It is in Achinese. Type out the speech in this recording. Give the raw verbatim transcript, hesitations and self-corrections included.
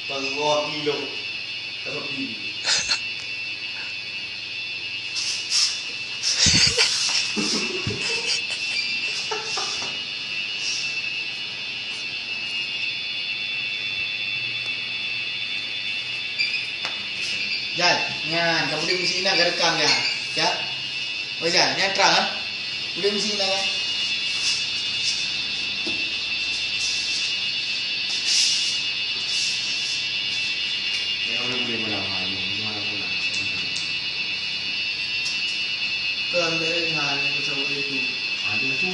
Pengoh kilo. Tapi. Jal, nyan, kamu di sini nak rekam ya. Ya. Oh ya, nyan terang ah. Udah di sini nak. Ya, udah boleh malam hari. Malam malam. Kan dari hanya pesawat itu. Ada tu.